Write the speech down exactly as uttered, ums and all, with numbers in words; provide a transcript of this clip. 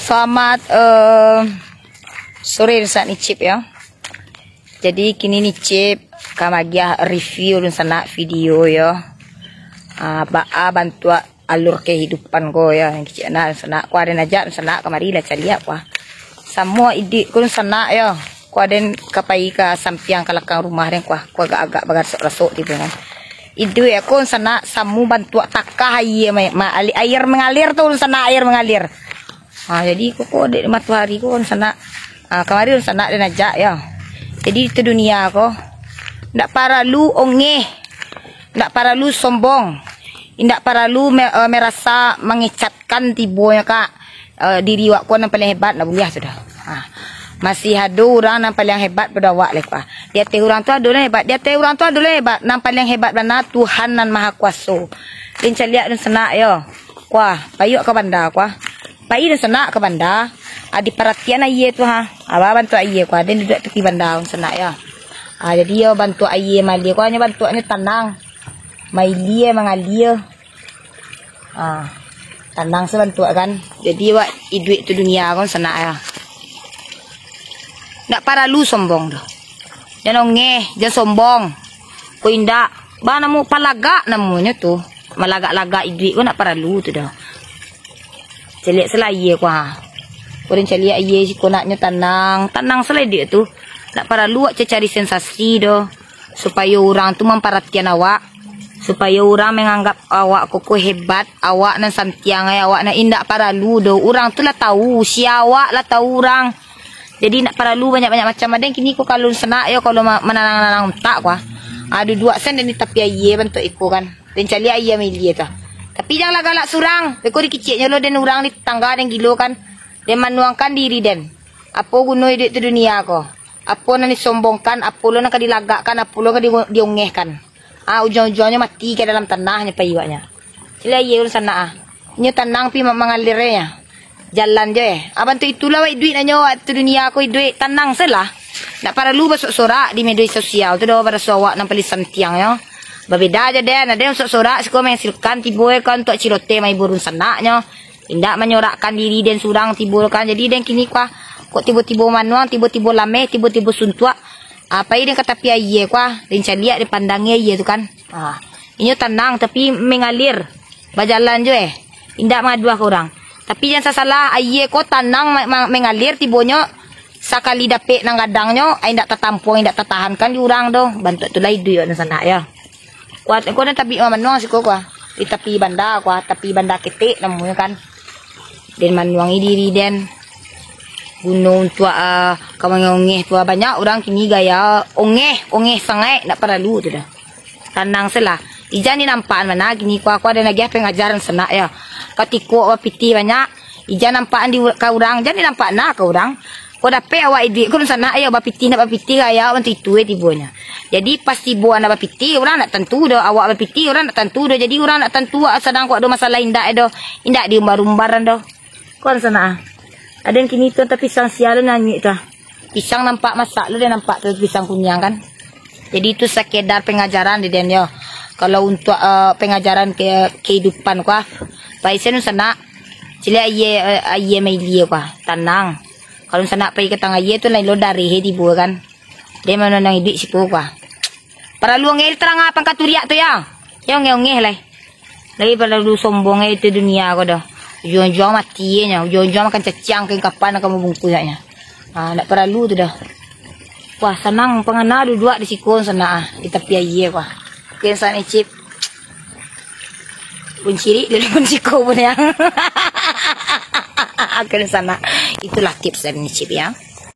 Selamat, eh, sore, Sanak Nicip, yo. Jadi, kini Nicip ka magiah review, dunsanak, video, yo. Ah, baa bantuak alur kehidupan ko, yo, nan kecek nah, dunsanak. Ko aden ajak, dunsanak, kamari lah caliak, ko. Samo iduik ko, dunsanak, yo. Ko aden ka pai ka sampiang ka lakang rumah den, ko. Ko agak-agak bagarasok-rasok tibo kan. Iduik ko, dunsanak, samo bantuak takah aia, ma-, ma-, ali-, aia mangalir tu, dunsanak, aia mangalir. Ha, jadi ko, ko dek matoari ko, dunsanak. Ha, kamari dunsanak den ajak, yo. Jadi, itu dunia ko, ndak paralu ongeh, ndak paralu sombong, indak paralu me-, eh, merasa mangecatkan tibonyo ka, eh, diri awak ko nan paliang hebat, ndak buliah tu doh. Ha. Masih ado urang nan paliang hebat pado awak lai, ko. Di ateh urang tu ado nan hebat, di ateh urang tu ado nan hebat, nan paliang hebat bana Tuhan Nan Maha Kuaso. Den caliak dunsanak, yo. Ko, pai awak ka banda, ko. Pai dunsanak ka banda. Ah, diparatian aia tu, ha. Baa bantuak aia ko, den duduak tapi banda, dunsanak, yo. Ah, jadi, yo, bantuak aia mangalia ko, hanyo bantuaknyo tanang. Mailia, mangalia. Ah, tanang sabantuak kan. Jadi, awak iduik tu dunia ko, dunsanak, yo. Ndak paralu sombong doh. Jan ongeh, jan sombong. Ko indak, baa namo, palagak namonyo tu. Malagak-lagak iduik ko ndak paralu tu doh. Caliak se lah aia ko, ha. Ko den caliak aia siko, naknyo tanang, tanang se lah iduik tu. Ndak paralu awak cari sensasi doh. Supayo urang tu mamparatian awak. Supayo urang manganggap awak ko, ko hebat, awak nan santiang ai, awak nan indak paralu doh. Urang tu lah tahu, sia awak lah tahu urang. Jadi, indak paralu banyak-banyak macam. Aden kini ko kalau dunsanak yo, kalau ma-, mananang-nanang untak ko, ah. Ah, duduak sen den di tapi aia bantuak iko kan. Den caliak aia mailia tu. Tapi, janlah galak surang. Beko dikiciknyo lo den urang di tatangga den gilo kan. Den manuangkan diri den. Apo guno iduik tu dunia ko? Apo nan disombongkan, apo lo nan ka dilagakkan, apo lo ka di-, diongehkan? Ah, ujuang-ujuangnyo mati ka dalam tanah nyo pai awaknyo. Caliak aia dunsanak, ah. Inyo tanang pi ma-, mangalir nyo. Jalan jo, eh. Ah, bantuak itulah awak iduik nanyo, awak tu dunia ko iduik, tanang se lah. Ndak paralu basorak-sorak di media sosial tu doh, baraso awak nan paliang santiang nyo. Babeda jo den, aden sorak-sorak siko manghasilkan tibo kan untuak ciloteh mahibur dunsanaknyo. Indak manyorakkan diri den surang tibo kan. Jadi den kini ko, kok tibo-tibo manuang, tibo-tibo lameh, tibo-tibo suntuak. Ah, pai den ka tapi aia ko, den caliak, den pandangi aia tu kan. Ah, inyo tanang tapi mangalir, bajalan jo, eh. Indak mangaduah ka urang. Tapi jan sasalah, aia ko tanang ma-, ma-, mangalir, tibonyo sakali dapek nan gadangnyo, ai indak tatampuang, indak tatahankan di urang doh. Bantuak tu lah iduik awak dunsanak yo. Kuat ko nan tabik mamanuang siko ko. Di tapi banda ko, tapi banda ketek namonyo kan. Den manuangi diri den. Guno untuak, ah, ka mangongeh tu, ah. Banyak urang kini gaya ongeh, ongeh sangaik, ndak paralu tu doh. Tanang se lah. Ijan dinampakan bana kini ko, ko ado nagiah pangajaran sanak yo. Katiko bapitih banyak, ijan nampakan di, ka urang, jan dinampakan ka urang. Ko dapek awak iduik ko dunsanak yo, bapitih ndak bapitih, gaya awak bantuak itu, eh, tibonyo. Jadi, pas tibo ndak bapitih, urang ndak tantu doh. Awak bapitih, urang ndak tantu doh. Jadi, urang ndak tantu, ah, sadang ko ado masalah indak, eh, doh. Indak diumbar-umbaran doh. Ko dunsanak, ah. Aden kini tu, tapi pisang sia lo nan anyuik tu, ah. Pisang nampak masak lo, den nampak tu pisang kuniang kan. Jadi itu sakedar pengajaran di den yo. Kalau untuak, eh, pengajaran ke kehidupan ko, ah, pai sen dunsanak, caliak aia, eh, aia mailia ko, ah, tanang. Kalau dunsanak pai ka tangah aia tu, lain lo dareh tibo kan. Den mananang iduik siko ko, ah. Paralu ongeh tarang pangka turiak tu yo. Yo ongeh-ongeh lai. Lai paralu sombong ai tu dunia ko doh. Ujuang-ujuang mati nyo, ujuang-ujuang makan caciang, kain kapan ka mabungkuih nyo. Ha, ndak paralu tu doh. Wah, sanang pangana duduak di siko sanak, ah, di tapi aia ko. Oke, sanak Nicip. Pun cirik lalu pun siko pun yo. Oke, sanak. Itulah tips dari Nicip yo.